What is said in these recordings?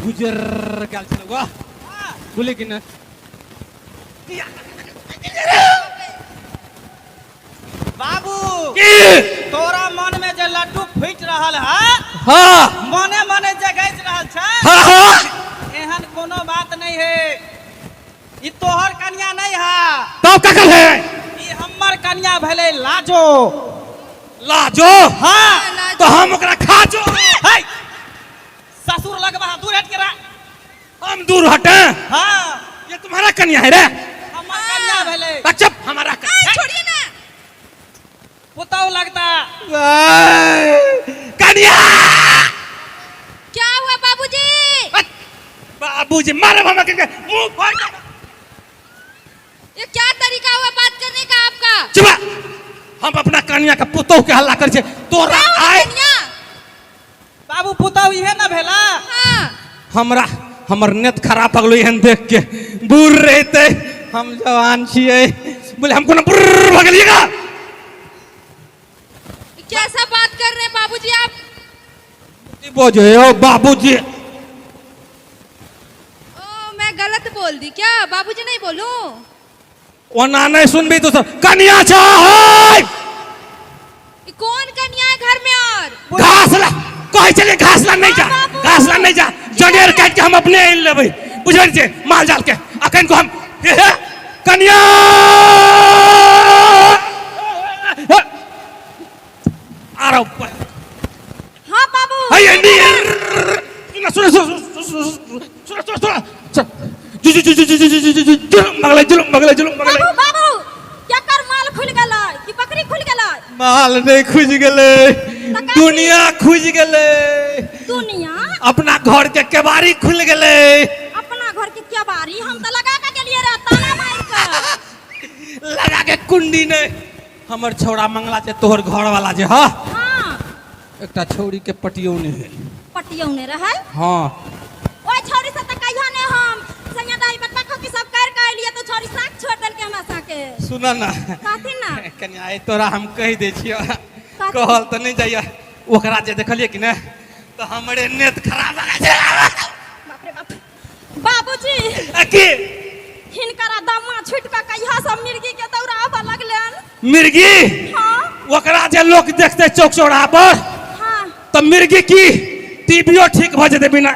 गुजर गेल छलौ वाह बोले कि ना। बाबू, की? तोरा मन में जे लड्डू फूटि रहल है, मने मने जे गैज रहल छै, हाँ हाँ एहन कोनो बात नहीं है। ई तोहर कन्या नहीं है। तब ककर है? ई हमर कन्या भेलै लाजो। लाजो? हाँ। तो हम ओकरा खा जो। है ससुर लगबा, दूर हट के रह। हम दूर हटे? हाँ। ये तुम्हारा कन्या है रे? हमर कन्या भेलै। चुप, हमारा कन्या। छोड़िए ना। पुतौ लगता। कन्या। क्या हुआ बाबूजी? बाबूजी मारे हम के मुंह फाड़ के। ये क्या तरीका हुआ बात करने का आपका? चुप, हम अपना कन्या के पुतोह के हल्ला कर छे तोरा। क्या हुआ? आए कन्या? बाबू, पुतौ इहे ना भेला। हाँ। हमरा हमर नेत खराब भगलो एहन देख के। बूढ़ रहते, हम जवान छियै। बोले हम कोनो बूढ़ भऽ गेलियै का? कैसा बात कर रहे हैं बाबूजी आप? की बजै हो बाबूजी? ओ, मैं गलत बोल दी क्या? बाबूजी नहीं बोलूं? ओना नहीं सुनबी तो सर कनिया छै है। ये कौन कन्या है घर में और? घास ला कहै छलियै, घास ला नहीं जा, घास ला नहीं जा। जनेर काटि के हम अपने आनि लेबै, बुझल छै? माल जाल के अखन को हम हे हे, कनिया आरो। हाँ बाबू। है सुन सुन सुन सुन सुन सुन सुन, जु जु जु जु जु जु जु जुलुम मगले, जुलुम मगले, जुलुम मगले। बाबू, बाबू, केकर माल खुलि गेलै कि बकरी खुलि गेलै? माल नहीं खुजि गेलै, दुनिया खुजि गेलै। दुनिया? अपना घर के केबाड़ी खुलि गेलै। अपना घर के केबाड़ी हम तऽ लगा के गेलियै रह ताला मारि के। लगा के कुंडी नहीं। हमर छौड़ा मंगला जे तोहर घर वाला जे हाँ, एकटा छौड़ी के पटियौने है। पटियौने रहै? हाँ। ओइ छौड़ी से तऽ कहियो ने हम संगे दाई बटवा खोकी सब कर के अलियै तऽ छौड़ी साग छोड़ देलकै हमरा साथे। सुन ना। कहथिन ना। कनिया, आइ तोरा हम कहि दै छियौ, कहल तऽ नहि जाइए। ओकरा जे देखलियै कि नहि तऽ हमरे नेत खराब भऽ गेल छै। बाप रे बाप, बाबूजी! आ की? हिनकर दम्मा छुटि कऽ कहिया सब मिर्गी के दौरा आबऽ लगलनि। मिर्गी? हाँ। ओकरा जे लोक देखते चौक चौराहा पर तऽ मिर्गी की टीबियो ठीक भऽ जेतै बिना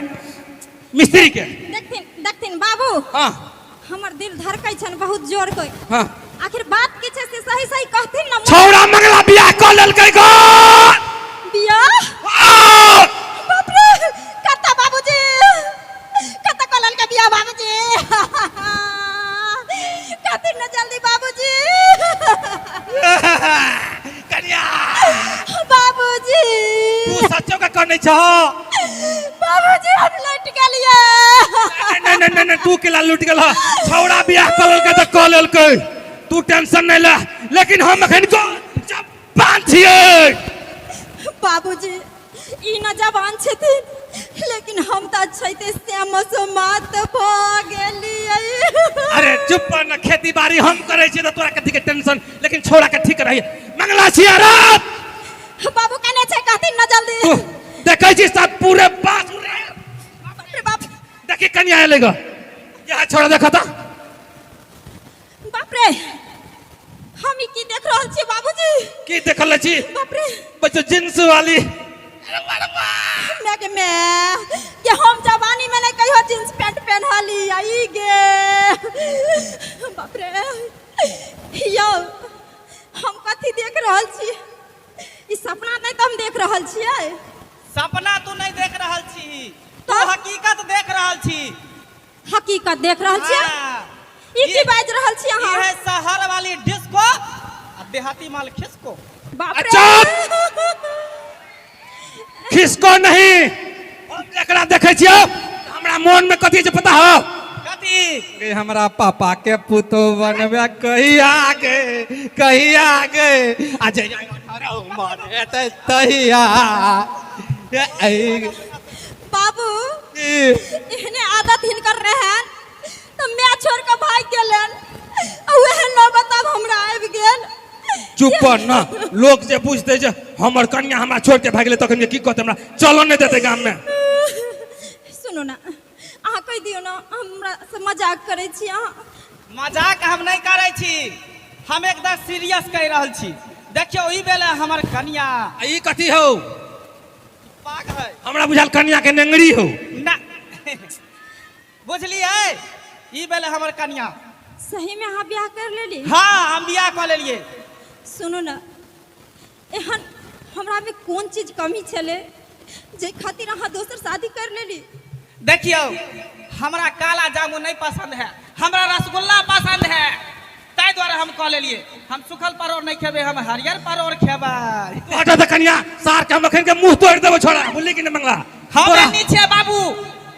मिस्त्री के। देखथिन, देखथिन बाबू। हाँ। हमर दिल धड़कै छनि बहुत जोर के। आखिर बात की छै से सही सही कहथिन ना। छौड़ा मंगला बियाह कऽ लेलकै गो। बियाह? हाँ। बाप रे, कतऽ बाबूजी, कतऽ कऽ लेलकै बियाह बाबूजी? कहथिन ना जल्दी बाबूजी। कनिया। बाबूजी। तू सच्चो के कहने छह? बाबूजी, हम लौट गेलियै। नहीं नहीं नहीं नहीं, तू केला लूट गेल? छौड़ा बियाह कऽ लेलकै तऽ कऽ लेलकै, तू टेंशन नहीं ले, लेकिन हम एखन को जवान छियै। बाबूजी, ई न जवान छथिन, लेकिन हम तऽ छैते श्याम मात भऽ गेलियै। अरे चुप न, खेती बाड़ी हम करै छियै तऽ तोरा कथी के टेंशन? लेकिन छौड़ा के ठीक रही, मंगला छियै रे। बाबू, कने छै? कहथिन न जल्दी। तू देखै छी सब पूरे बास उड़े। बाप रे बाप। देखी कनिया एलै ग, यहाँ छौड़ा देखा तऽ। बाप रे, हम ई की देख रहल छी बाबूजी? की देखल छी? बाप रे। बच्चो जींस वाली। मैं के मैं के हम जवानी में नहीं कहियो जींस पैंट पहनली आई गे। बाप रे, यौ हम कथी देख रहल छी? ई सपना नहीं तऽ हम देख रहल छियै? सपना तू नहीं देख रहल छी तू, तऽ? हकीकत देख रहल छी। हकीकत देख रहल छियै? हाँ। ई की बाजि रहल छी अहाँ? ई है शहर वाली डिस्को आ देहाती माल खिसको। बाप रे। खिसको नहीं, हम एकरा देखै छियै हमरा मन में कथी छै पता हो? कथी? गे हमरा पापा के पुतो बनबे कहिया गे, कहिया गे? आ जहिया 18 उमर हेतै तहिया। ए, ऐ, बाबू। की? एहने आदत हिनकर रहन तऽ माय छोड़ कऽ भागि गेलन आ वएह नौबत आब हमरा आबि गेल। चुप पर ना, लोक जे बुझतै जे हमर कन्या हमरा छोड़ के भागि गेलै तखन जे की कहतै हमरा? चलो नहि देतै गाम में। सुनू ना। दियौ ने, हमरा से मजाक करै छी अहाँ। मजाक हम नहि करै छी, हम एकदम सीरियस कहि रहल छी। देखियौ ई भेलै हमर कनिया। आ ई कथी हौ? पाग है। हमरा बुझायल कनिया के नेंगरी हौ। ना बुझलियै, ई भेलै हमर कनिया। सही में अहाँ बियाह कर लेली? हाँ, हम बियाह कऽ लेलियै। सुनू ने, एहन हमरा में कोन चीज कमी छलै जे खातिर अहाँ दोसर शादी कर लेली? देखियौ, हमरा काला जामुन नहीं पसंद है, हमरा रसगुल्ला पसंद है, ताहि दुआरे हम कऽ लेलियै। हम सूखल परोड़ नहीं खेबै, हम हरियर परोड़ खेबै। तू हटा तऽ कनिया, सार के हम अखन के मुंह तोड़ देबो छोड़ा, बुझली कि नहीं मंगला? हम तोरा एनी छियै बाबू,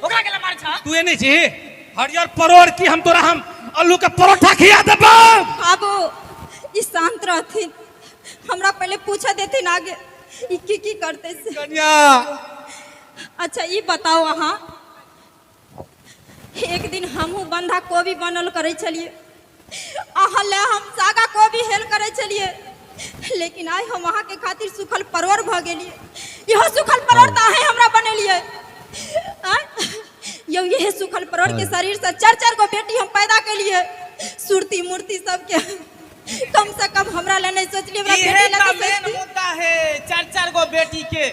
ओकरा के मार छा। तू एनी छी हरियर परोड़ की हम तोरा हम आलू के परोठा खिया देबो। बाबू ई शांत रहथिन, हमरा पहले पूछा देथिन आगे ई की की करते से। कनिया अच्छा ई बताओ अहाँ, एक दिन हमहूँ बन्धा कोबी बनल करै छलियै, अहाँ ले हम सागा कोबी हेल करै छलियै, लेकिन आइ हम अहाँके खातिर सूखल परोड़ भऽ गेलियै। इहो सूखल परोड़ तऽ अहें हमरा बनेलियै। आँय यौ, इहे सूखल परोड़ के शरीर से चारि चारि गो बेटी हम पैदा केलियै, सुरती मूर्ति सबके। कम से कम हमरा ले नहीं सोचलियै, हमरा इहे बेटी लए तऽ तऽ मेन सोचती। मुद्दा है, चारि चारि गो बेटी के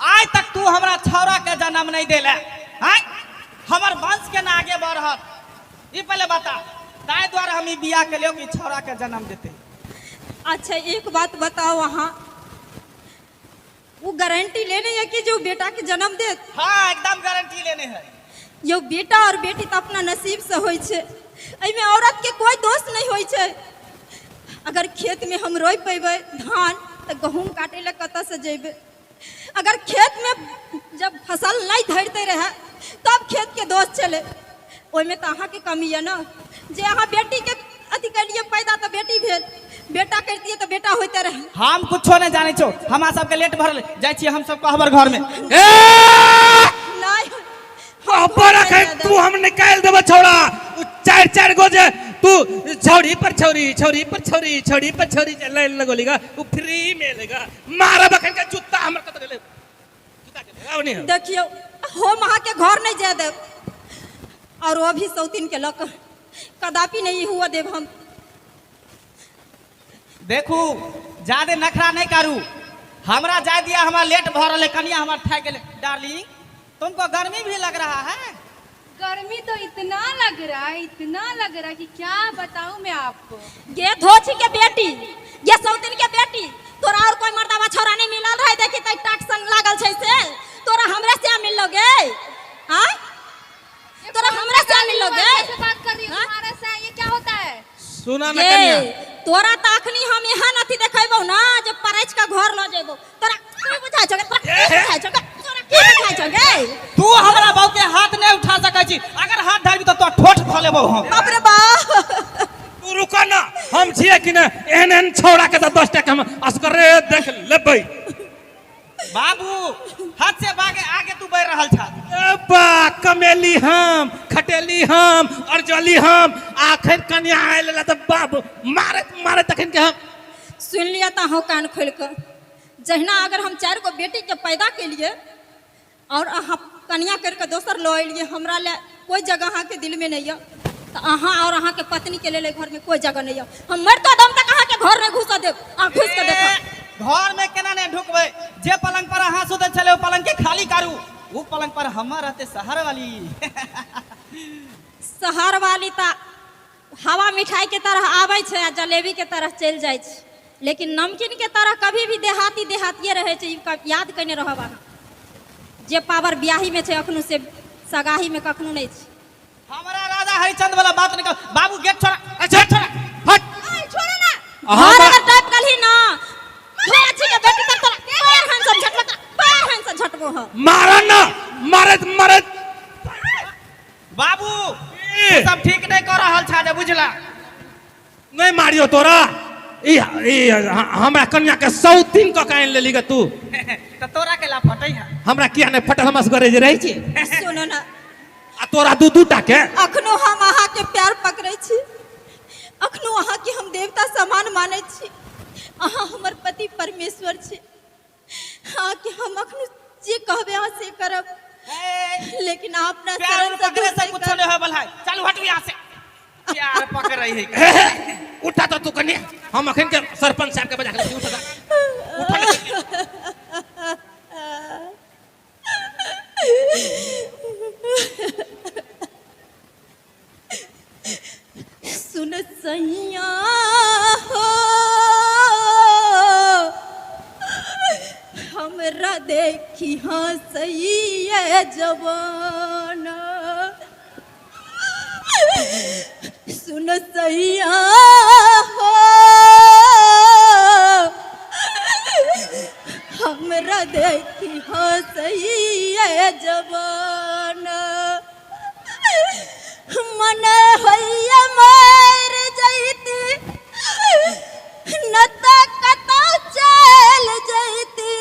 आइ तक तू हमरा छौड़ा के जन्म नहीं देले। आँय हमर वंश के ना आगे बढ़त, ई पहले बता। ताहि दुआरे हम ई बियाह केलियौ कि छौड़ा के जन्म देते। अच्छा एक बात बताओ अहाँ, वो गारंटी लेने है कि जो बेटा के जन्म देत? हाँ एकदम गारंटी लेने है। यो बेटा और बेटी तो अपना नसीब से होइ छै, एहिमे औरत के कोई दोष नहीं होइ छै। अगर खेत में हम रोपि पेबै धान तऽ गहूँम काटै लए कतऽ से जेबै? अगर खेत में जब फसल नहीं धरते रहे तब खेत के दोष छलै, ओहिमे तऽ अहाँके कमी यऽ ने, जे अहाँ बेटी के अथी केलियै पैदा तऽ बेटी भेल, बेटा करितियै तऽ बेटा होइते रहे। हम कुछो नहीं जानै छौ, हमरा सबके लेट भरल जाइ छियै हम सब कहबर घर में। ए नहीं कहबर अखन तू हम निकालि देबो छौड़ा। उ चारि चारि गो जे तू छौड़ी पर छौड़ी, छौड़ी पर छौड़ी, छौड़ी पर छौड़ी जे लाइन लगोली गा, उ फ्री में लेगा। मारब अखन के जूता हमर कतऽ गेलै? जूता गेलै, आब नहि। देखियौ, हम अहाँके घर नहीं जाय देब, और वो भी सौतीन के लऽ कऽ कदापि नहीं हुआ देब हम। देखू ज्यादे नखरा नहीं करू, हमरा जाय दिया, हमरा लेट भऽ रहल है, कनिया हमर थाकि गेलै। डार्लिंग तुमको गर्मी भी लग रहा है? गर्मी तो इतना लग रहा है, इतना लग रहा है कि क्या बताऊं मैं आपको। गे धोछी के बेटी, गे सौतीन के बेटी, तोरा और कोई मर्दावा छौड़ा नहीं मिलल रहे? देखी तक टाक संग लागल छै से तोरा हमरा से मिललो गे? आय तोरा हमरा से मिललो गे? कैसे बात कर रही हो? हाँ? तुम्हारा से ये क्या होता है? सुना ना गे, कनिया, तोरा तऽ अखनी हम एहन अथी देखेबौ ना जे परैछ के घर लऽ जेबौ। तोरा की बुझाइ छौ गे? तोरा की बुझाइ छौ गे? तोरा की बुझाइ छौ गे? तू हमरा बहू के हाथ नहीं उठा सकै छी, अगर हाथ धरबी तऽ तोरा ठोठ धऽ लेबौ हम। बाप रे बाप। तू रुक ना, हम छियै कि ने एहन एहन छौड़ा के तऽ 10 टाका हम असगरे देख लेबै। बाबू हाथ से बागे आगे तू बढ़ रहल छा। ए बा, कमेली हम, खटेली हम, अरजली हम, आखिर कनिया आयल ला तऽ बाबू मारत मारत तखन के हम। सुन लिअ तऽ अहूँ कान खोलि कऽ, जहिना अगर हम 4 गो बेटी के पैदा केलियै और अहाँ कनिया करि कऽ दोसर लऽ एलियै, हमरा लए कोई जगह अहाँके दिल में नहीं यऽ, तऽ अहाँ और अहाँके पत्नी के लेल एहि घर में कोई जगह नहीं यऽ। हम मरतो दम तक अहाँके घर नहीं घुसऽ देब। अहाँ घुसि कऽ देखब। घर में केना नहीं ढुकबै? जे पलंग पर अहाँ सुतल छलै ओ पलंग के खाली करू, ओ पलंग पर हमर रहते शहर वाली। शहर वाली तऽ हवा मिठाई के तरह आबै छै आ जलेबी के तरह चलि जाइ छै, लेकिन नमकीन के तरह कभी भी देहाती देहातिये रहै छै। ई याद कने रहब अहाँ, जे पावर ब्याही में छै अखनो से सगाही में कखनो नहीं छै। हमरा राजा हरिचंद वाला बात निकल। बाबू गेट छोड़ा। अच्छा छोड़ा, हट। छोड़ो ना। अहाँ घर अगर टाइप करही ना, धोआ छी के बेटी तर तोरा पैर हाथ से झटबो, तोरा पैर हाथ से झटबो हम। मारन ना, मारत मारत। बाबू ए! सब ठीक नहीं कर रहल छा जे बुझला। नहीं मारियो तोरा, ई ई हमरा कन्या के सौतीन क के आनि लेली गे तू। त तोरा के ला फटै है? हमरा किया नहीं फटल, हम असगरे जे रहै छी। सुनो ना, आ तोरा दू दू टा के। अखनो हम अहाँ के प्यार पकड़ै छी, अखनो अहाँ के हम देवता समान मानै छी, अहाँ हमर पति परमेश्वर छी। अहाँ के हम अखनो जे कहबै अहाँ से करब। ए, लेकिन अहाँ अपना प्यार शरण उर से पकड़े दूर से नहीं कुछ कर नहीं होय वाला है। चलू हटू यहाँ से। प्यार पकड़ रही है। उठा तो तू कन्या, हम अखन के सरपंच साहब के बजा के उठा तो। उठा ना। सुन सैया हो, हमरा देखी हाँ सैया जवान। सुन सैया हो, हमरा देखी हाँ सैया जवान। मन होइया मर जैती, न त कतौ चल जैती।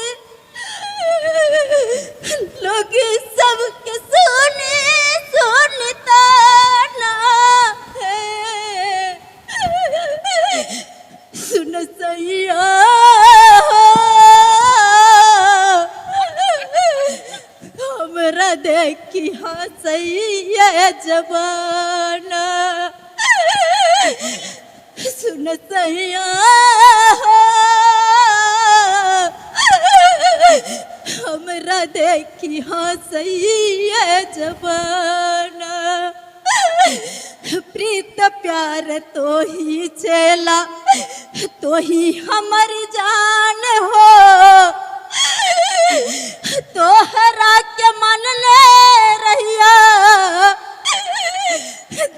लोग सबके सुनी सुनता ना है। सुन सैया हो, हमरा देखी हंसैया जवान। सुन सैया हो, हमरा देखी हंसैया जवान। प्रीत प्यार तो ही चेला, तो ही हमर जान हो। तोहरा के मन ले रहिया,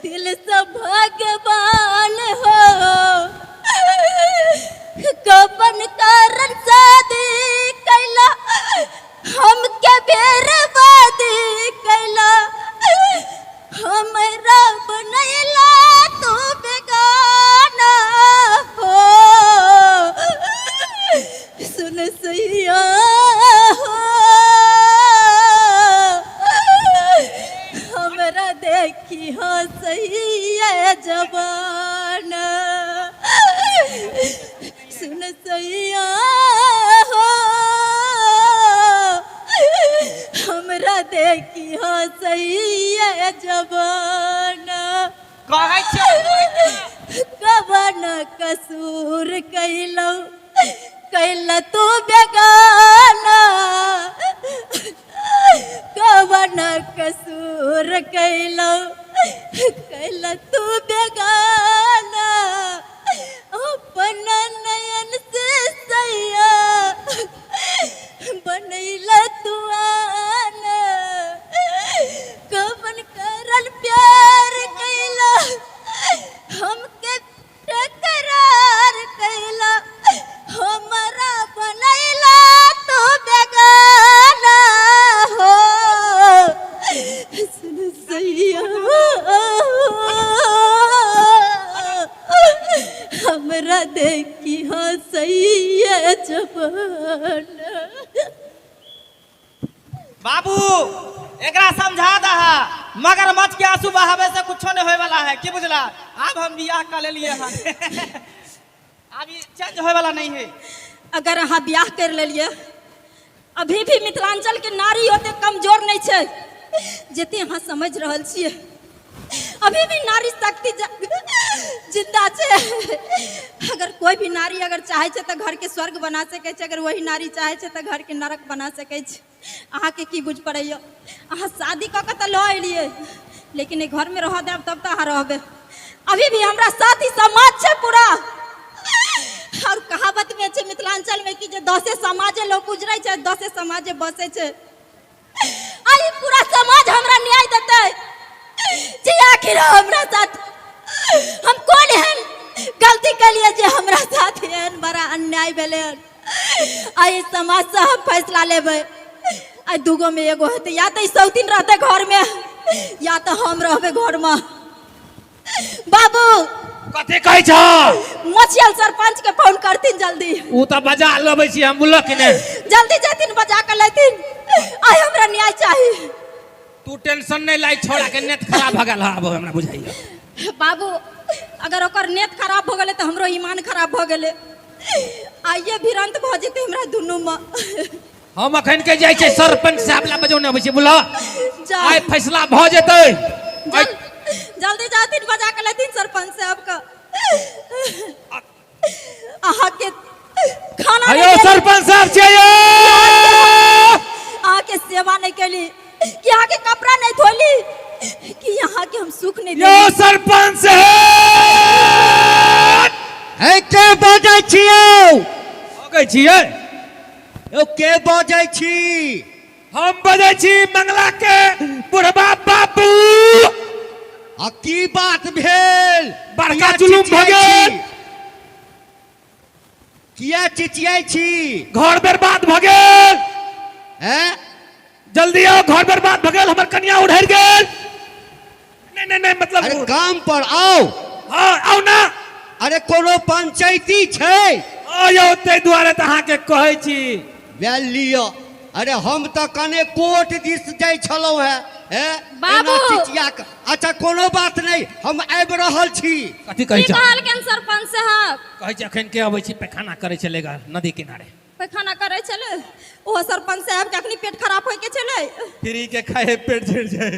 दिल से भगवान हो। कबन कारण शादी कैला, हमके बेरबादी कैला। हमरा बनैला तू बेगाना हो। सुन सैया हो, हमरा देखी हाँ सैया जवान। सुन सैया हो, हमरा देखी हाँ सैया जवान। कहै छियौ। कवन कसूर कैलौ, कैल तू बेगाना। कवन कसूर कैलौ, कैल तू बेगाना। अपन नयन से सैया बनैला तू आना। कवन करल प्यार कैला, हमके टकरार कैला। हमरा बनैला तू बेगाना हो। सुन सैया, हमरा देखी हाँ सैया जवान। बाबू एकरा समझा दहा, मगरमच्छ के आंसू बहावे से कुछो नहीं होय वाला है, की बुझला? अब हम बियाह कर लेलिए हन, अब ई चेंज होय वाला नहीं है। अगर अहाँ बियाह कर लेलिए, अभी भी मिथिलांचल के नारी ओते कमजोर नहीं छै जते अहाँ समझ रहल छियै। अभी भी नारी शक्ति जिंदा छै। अगर कोई भी नारी अगर चाहे छै तऽ घर के स्वर्ग बना सकै छै, अगर वही नारी चाहे छै तऽ घर के नरक बना सकै छै। अहाँके की बुझ पड़ैया? अहाँ शादी कऽ के तऽ लऽ एलियै, लेकिन एहि घरमे रहऽ देब तब तऽ अहाँ रहबै। अभी भी हमरा साथ ही समाज छै पूरा। और कहावत में छै मिथिलांचल में कि जे दसे समाजे लोग उजरै छै, दसे समाजे बसै छै। आ ई पूरा समाज हमरा न्याय देतै जे आखिर हमरा साथ हम कोन एहन गलती केलियै जे हमरा साथ एहन बड़ा अन्याय भेलै हन। आ ई समाजसँ हम फैसला लेबै। आ दूगो में एगो हेतै, या तऽ ई सौतीन रहतै घरमे, या तऽ हम रहबै घरमे। बाबू कथी कहै छौ? मोछियल सरपंच के फोन करथिन जल्दी। उ तऽ बजा लबै छी हम, बुझलक कि नहि? जल्दी जेथिन, बजा के लेथिन। आइ हमरा न्याय चाही। तू टेंशन नहीं लाई, छोड़ा के नेत खराब भऽ गेल आब हमरा बुझाइया। बाबू अगर ओकर नेत खराब भऽ गेलै तऽ हमरो ईमान खराब भऽ गेलै। आइए भिरंत भऽ जेतै हमरा दुनूमे। हम अखन के जाइ छै सरपंच साहब ला बजौने अबै छै बुला। जा। आइ फैसला भऽ जेतै। जल्दी जाथिन, बजा के लेथिन सरपंच साहब का। अहाँ के खाना अयो नहीं देली, सरपंच साहब छियै यौ। अहाँ के सेवा नहीं कैली कि अहाँ के कपड़ा नहीं धोली कि यहाँ के हम सुख नहीं यौ देली। सरपंच साहब। हे के बजै छियौ? कहै छियै। यौ के बजै छी? हम बजै छी मंगला के बुढ़बा बाबू। आ की बात भेल? बड़का किया जुलुम भऽ चिचियाइ गेल। छी? किया चिचियाइ छी? घर बर्बाद भऽ गेल। हैं? जल्दी आओ, घर बर्बाद भऽ गेल, हमर कनिया उड़हरि गेल। नहीं नहीं नहीं मतलब अरे गाम पर आउ। हाँ आउ ना। अरे कोनो पंचायती छै? आ यौ ताहि दुआरे तऽ अहाँके कहै छी। वएह लिअ। अरे हम तऽ कने कोर्ट दिस जाइ छलहुँ हेँ। हैं? बाबू। एना चिचिया कऽ। अच्छा कोनो बात नहि, हम आबि रहल छी। कथी कहै की छौ? कहलखिन सरपंच साहब? कहै छै अखन के अबै छी, पैखाना करै छलै गा नदी किनारे। पैखाना करै छलै? ओहो सरपंच साहब के अखनी पेट खराब होय के छलै। फ्री के खाए पेट झड़ जाए।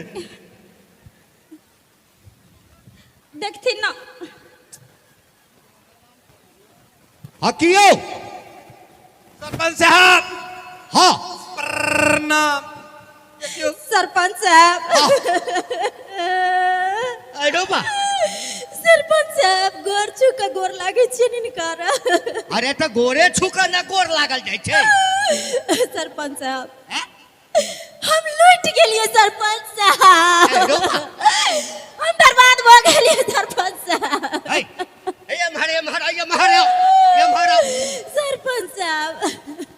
देखथिन ना। हाँ कियो? सरपंच साहब। हाँ। प्रणाम। सरपंच साहब। अरे बा। सरपंच साहब गोर छू के गोर लागे छियनि हिनकर। अरे तऽ गोरे छू के ने गोर लागल जाइ छै। सरपंच साहब। हैं? हम लूट गेलियै सरपंच साहब। अरे बा। हम बर्बाद भऽ गेलियै सरपंच साहब। है, हे एम्हर एम्हर एम्हर एम्हर। सरपंच साहब।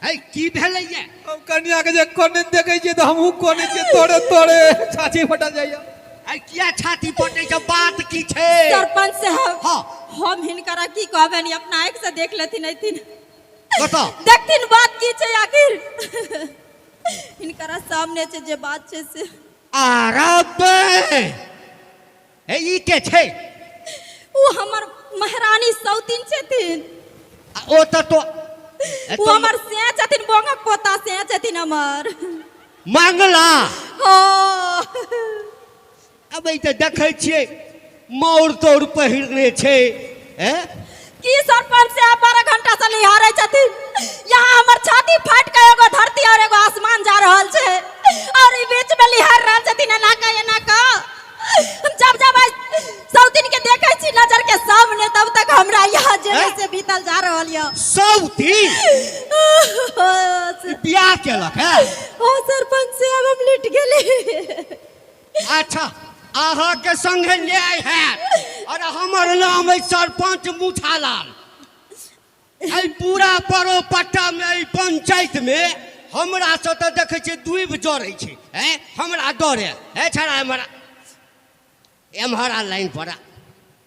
है की भेलैया? हम कनिया के जे कोने देखै छियै तऽ हमहूँ कोने छियै, तोरे तोरे छाती फटल जाइया। है किया छाती फटै छै? बात की छै? सरपंच साहब। हाँ। हम हिनकरा की कहबनि, अपना आँखि से देख लेथिन अथिन। कतऽ? देखथिन बात की छै आखिर। हिनकरा सामने छै जे बात छै से। अरे बे। हे ई के छै? ओ हमर महारानी सौतीन छथिन। आ ओ तऽ तो ओ हमर से छथिन, बोंगक पोता से छथिन हमर। मंगला? हाँ। अब ई तऽ देखै छियै मौर तौर पहिरने छै। हैं? की सरपंच साहब 12 घंटा से लिहारै छथिन? यहाँ हमर छाती फाटि के एगो धरती और एगो आसमान जा रहल छै और ई बीच में लिहार रहल छथिन एना के एना के। हम जब जब आइ सौतीन के देखै छी नजर के सामने तब तक हमरा यहाँ जे हैं? से बीतल जा रहल यऽ। सौतीन? ई बियाह केलक है? ओ सरपंच साहब हम लुटि गेली। अच्छा अहाँ के संगे न्याय हैत। अरे हमर नाम है सरपंच मुछालाल। एहि पूरा परोपट्टा में एहि पंचायत में हमरा से तऽ देखै छियै डूबि जरै छै। हैं? हमरा डरे। हे छड़ा एम्हर एम्हर आ लाइन पर आ।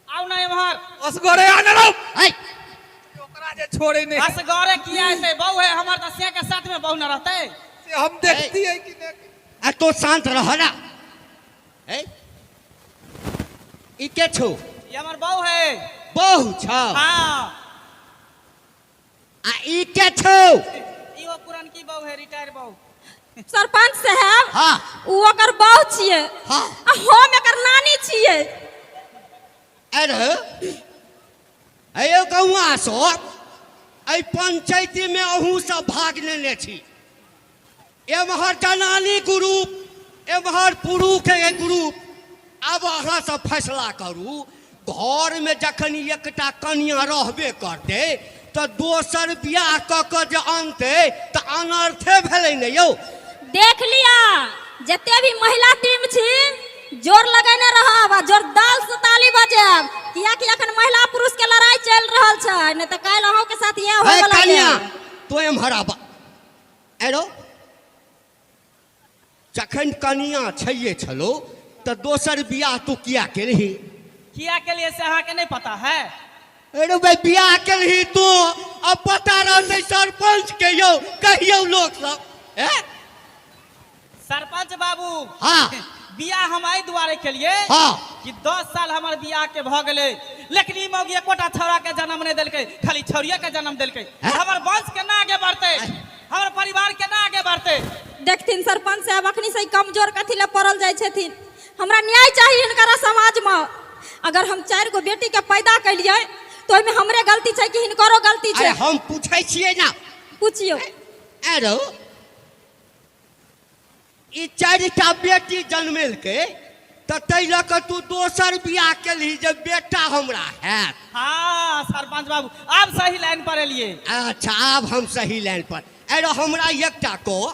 आउ ना एम्हर। असगरे आ ना रहो। है। ओकरा जे छोड़े नहीं। असगरे किया एतै? बहु है हमर तऽ से के साथ में बहु न रहतै। से हम देखती है कि नहीं। आ तो शांत रह ना। है? ई के छौ? ई हमर बहु है। बहु छौ? हाँ। आ ई के छौ? ई ओ पुरनकी बहु है, रिटायर बहु। सरपंच साहब। हाँ। ओ ओकर बहु छियै। हाँ। आ हम एकर नानी छियै। अरे अयो गौआ सब एहि पंचायती में अहूँ सब भाग लेने छी। एम्हर जनानी ग्रुप, एम्हर पुरुष के ग्रुप। आब अहाँ सब फैसला करू, घर में जखन एकटा कनिया रहबे करतै तऽ दोसर बियाह कऽ कऽ जे अनतै तऽ अनर्थे भेलै ने यौ। देख लिया जते भी महिला टीम छी जोर लगेने रहब आ जोरदार से ताली बजायब, कियाकि अखन महिला पुरुष के लड़ाई चलि रहल छै, नहि तऽ काल्हि अहूँ के साथ इएह होय हे वाला कनिया, यऽ। तो एम्हर आब। एरो जखन कनिया छैये छलो तऽ दोसर बियाह तू किया केलही? किया केलिए से अहाँके नहीं पता है? अरे भाई बियाह केलही तू, अब पता रहतै सरपंच के यौ, कहियौ लोक सब। हैं? सरपंच बाबू। हाँ। बियाह हम एहि दुआरे केलिए हाँ। कि 10 साल हमर बियाह के भऽ गेलै, लेकिन ई मौगी एकोटा छौड़ा के जन्म नहीं देलकै, खाली छौड़िए के जन्म देलकै। हैं? हमर वंश केना आगे बढ़तै? हमर परिवार केना आगे बढ़तै? देखथिन सरपंच साहब, अखनी से ही कमजोर कथी लए पड़ल जाइ छथिन। हमरा न्याय चाही हिनकरा समाजमे। अगर हम 4 गो बेटी के पैदा केलियै तऽ ओहिमे हमरे गलती छै कि हिनकरो गलती छै? अरे हम पूछै छियै ना। पूछियौ। अरे ई 4टा बेटी जन्मेलकै तऽ ताहि लऽ कऽ तू दोसर बियाह केलही जे बेटा हमरा हैत। हाँ सरपंच बाबू, आब सही लाइन पर एलियै। अच्छा, आब हम सही लाइन पर। अरे हमरा एकटा कह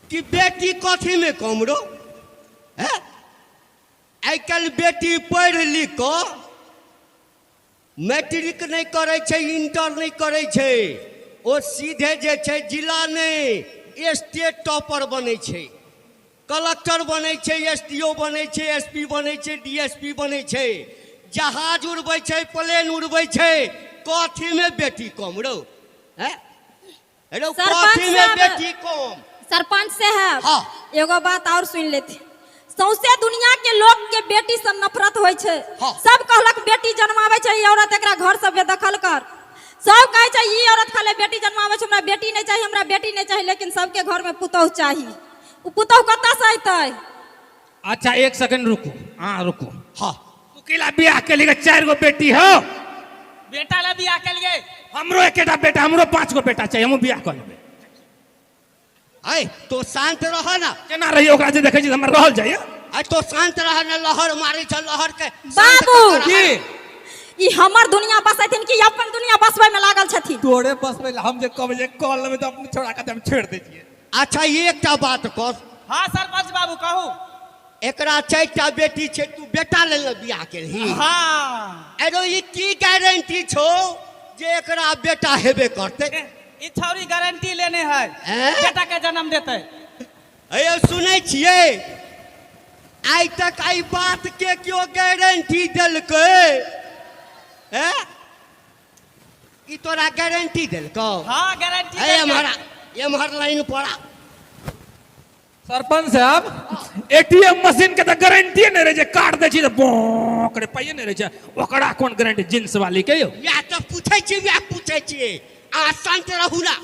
कि बेटी कथीमे कम रो? हैं? आइ काल्हि बेटी पढ़ि लिख कऽ मैट्रिक नहि करै छै, इंटर नहि करै छै, ओ सीधे जे छै जिला नहि स्टेट टॉपर बनै छै, कलेक्टर बनै छै, एस डी ओ बनै छै, एस पी बनै छै, डी एस पी बनै छै, जहाज उड़बै छै, प्लेन उड़बै छै। कथीमे बेटी कम रौ? हैं रौ, सरपंच कथीमे साहब। बेटी कम? सरपंच साहब, हाँ। एगो बात और सुन लेती। सौंसे दुनिया के लोग के बेटी से नफरत होइ छै। हाँ। सब कहलक बेटी जन्माबै छै ई औरत, एकरा घर से बेदखल कर। सब कहै छै ई औरत खाली बेटी जन्माबै छै, हमरा बेटी नहि चाही, हमरा बेटी नहि चाही। लेकिन सबके घर में पुतोहु चाही। ओ पुतोहु कतऽ से अयतै? अच्छा एक सेकंड रुकू, हाँ रुकू। हाँ। तू केला बियाह के लिए 4 गो बेटी हो? बेटा ला बियाह के लिए। हमरो एकेटा बेटा, हमरो 5 गो बेटा चाहिए, हमहूँ बियाह कऽ लेबै। ऐ तो शांत रह ना। केना रहिए ओकरा जे देखै छी हमरा रहल जाइए। ऐ तो शांत रह ना, लहर मारै छ लहर के। बाबू। की ई हमर दुनिया बसेथिन कि अपन दुनिया बसबै में लागल छथिन? तोरे बसबै लए हम जे कहबै जे कऽ लेबै तऽ अपने छोड़ा के हम छोड़ि दै छियै। अच्छा एकटा बात कह। हाँ सरपंच बाबू कहू। एकरा 4टा बेटी छै, तू बेटा लेल ने बियाह केलही? हाँ। अरे ई की गारंटी छौ जे एकरा बेटा हेबे करतै? ई छौरी गारंटी लेने है, हैं? बेटा के जन्म देतै। अयो सुनै छियै, आइ तक एहि बात के केओ गारंटी देलकै? हैं? ई तोरा गारंटी देलकौ? हाँ गारंटी है देलकै। एम्हर एम्हर लाइन पड़ा। सरपंच साहब, एटीएम मशीन के तऽ गारंटी नहि रहै छै, काट दै छी तऽ बोक रे पाइए नहि रहै छै, ओकरा कोन गारंटी जींस वाली के यौ? वएह तऽ पूछै छी, वएह पूछै छियै। अहाँ शांत रहू ना।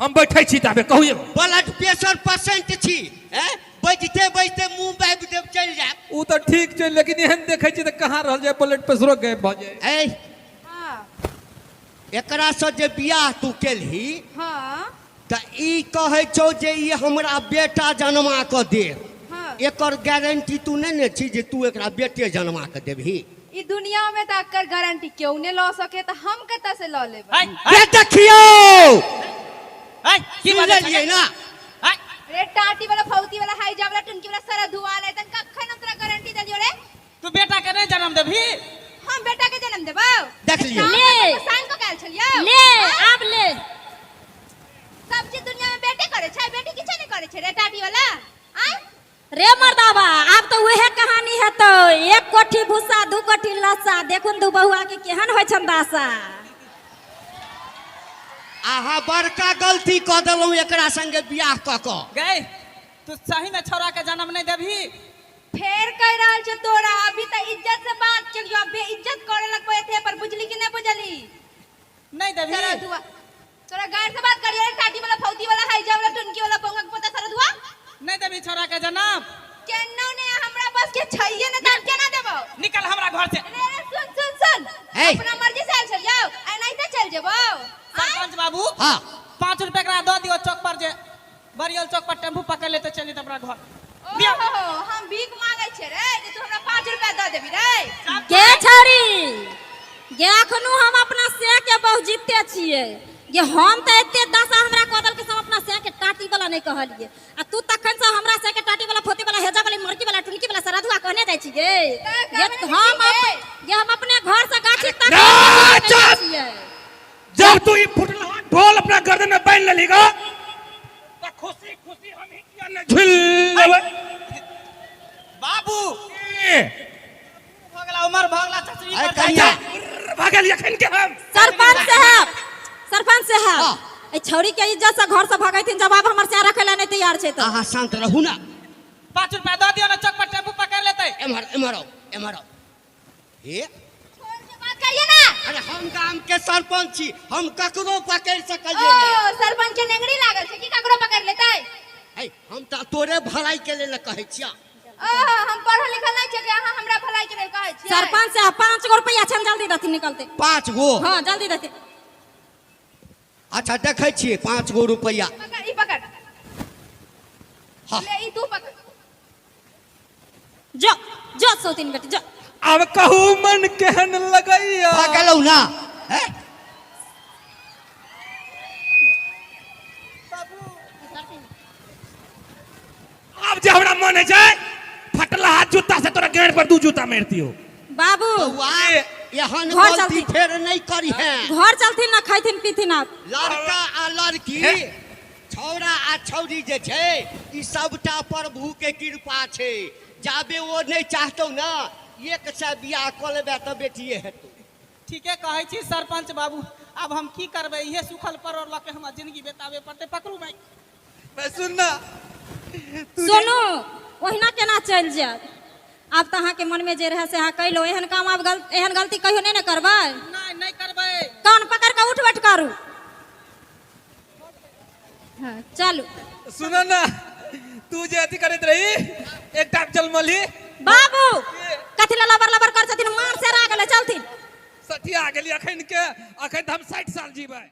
हम बैठै छी ताबे कहू यौ। ब्लड प्रेशर पेशेंट छी, हैं? बजते बजते मुंह बाबि देब चलि जायब। ओ तऽ ठीक छै, लेकिन एहन देखै छी तऽ कहाँ रहल जाय, ब्लड प्रेशरो गायब भऽ जाय। ऐ हाँ। एकरा से जे बियाह तू केलही, हाँ। तऽ ई कहै छौ जे ई हमरा बेटा जन्मा कऽ देत। हाँ। एकर गारंटी तू नहि ने छी जे तू एकरा बेटे जन्मा कऽ देबही। ई दुनिया में तऽ एकर गारंटी केओ नहि लऽ सके, तऽ हम कतऽ से लऽ लेबै? है, ये देखियौ, है, की सुनि बाजै लेलियै छलै? ना? है, रे टाटी वाला, फौती वाला, हाईजा वाला, टुनकी वाला, सारा धुआ ले तन कखन हम तोरा गारंटी देलियो रे? तू बेटा के नहीं जन्म देबही? हम बेटा के जन्म देबौ? देख लियौ। ले। साइन कऽ के आयल छलियौ। ले आब ले। सब चीज दुनिया में बेटे करे छै, बेटी किछो नहीं करे छै रे टाटी वाला। आय रे मर्दाबा, आब तो वह कहानी है तो 1 कोठी भूसा 2 कोठी लस्सा, देखुन दू बहुआ के केहन होइ छन दासा। अहाँ बड़का गलती कऽ देलहुँ एकरा संगे बियाह कऽ कऽ। गई तू सही में छौड़ा के जन्म नहीं देबही? फेर कह रहल छौ तोरा, अभी तऽ इज्जत से बात केलियो, अब बेइज्जत करे लगबो एथे पर, बुझली कि नहीं बुझली? नहीं देबही। सारा धुआ तोरा गार से बात करियो रे टाटी वाला, फौती वाला, हाईजा वाला, टुनकी वाला, पोंगा के पोता, सारा धुआ। नहीं देबही छौड़ा के जन्म? केनो ने हमरा बस के छैये ने, त हम केना देबौ? निकल हमरा घर से। रे रे सुन सुन सुन, ए। अपना मर्जी से आयल छलियौ, एनाहिते चल जेबौ? सरपंच बाबू, हाँ। 5 रुपया एकरा दऽ दियौ, चौक पर जे बरियल चौक पर टेम्पू पकड़ लेते चलि जेतै अपना घर। ओहो, हम भीख मांगै छियै रे जे तू हमरा 5 रुपया दऽ देबी रे। गे छौरी गे, अखनो हम अपना से के बहु जीते छियै गे। हम तऽ एते दशा हमरा कऽ देलकै से हम अपना से के टाटी वाला नहि कहलियै, आ तू तखन से हमरा से के टाटी वाला, फोती वाला, हेजा वाली, मरकी वाला, टुनकी वाला, सरदुआ कहने जाइ छी गे। तऽ गे कहने हम छी गे। गे हम अपने घर से गाछी तक ना, नहि चुप! छियै। जब तू ई फुटलहा ढोल अपना गर्दन में बांधि लेली गा, तऽ खुशी खुशी हम ही किया ने झुल लेबै। बाबू ए, भऽ गेला उमर भऽ गेला चचरी अरे पर जाइ कनिया। छै। भऽ गेल एखन के हम। सरपंच साहब, सरपंच साहब, हाँ। ए छौरी के इज्जत से घर से भगैथिन, जवाब हमर से रखै ला नहीं तैयार छै तऽ। अहाँ शांत रहू ना। 5 रुपया दऽ दियौ ने, चौक पर टेम्पू पकड़ लेतै। एम्हर एम्हर आउ, एम्हर आउ। हे छोड़ के बात करिए ना। अरे हम गाम के सरपंच छी, हम ककरो पकड़ ओ सकलियै ने। सरपंच के नेंगड़ी लागल छै की ककरो पकड़ लेतै? है, हम तऽ तोरे भलाई के लेल कहै छियह। ओ हम पढ़ल लिखल नहीं छियै कि अहाँ हमरा भलाई के लेल कहै छियै। सरपंच साहब 5 गो रुपया छन, जल्दी देथिन निकलते। 5 गो? हाँ जल्दी देथिन। अच्छा देखै छियै 5 गो रुपया। पकड़, ई पकड़। हाँ। ले ई तू पकड़। जो जो सौतीन बेटी जो। आब कहू मन केहन लगैया। भऽ गेलौ ना? हैं? आब जे हमरा मन होइ छै फटलहा जूता से तोरा गेड़ पर 2 जूता मारि दियौ। बाबू बौआ, एहन घर गलती चलती। फेर नहीं करी है। घर चलथिन ना, खैथिन पीथिन आप। लड़का आ लड़की, हे? छौड़ा आ छौड़ी जे छै ई सबटा प्रभु के कृपा छै। जाबे ओ नहीं चाहतौ ना एक से बियाह कऽ लेबे तऽ बेटिए हेतौ। ठीके कहै छी सरपंच बाबू, आब हम की करबै? इहे सुखल परोर लऽ के हमर जिंदगी बिताबे पड़तै। पकड़ू माइक। मैं सुन ना, तू जे- सुनू, ओहिना केना चलि जायत? आब तऽ अहाँके मनमे जे रहै से अहाँ कैलहुँ। एहन काम आब एहन गलती कहियो नहि ने करबै। नहि, नहि करबै। कान पकड़ कऽ उठ बैठ करू। हाँ, चलू। सुनो ना, तू जे अथी करैत रही एकटा जलमली। बाबू कथी लए लबर लबर कर छथिन? मार से रा गेलै, चलथिन। सठिया गेली अखन के, अखन तऽ हम 60 साल जीबै।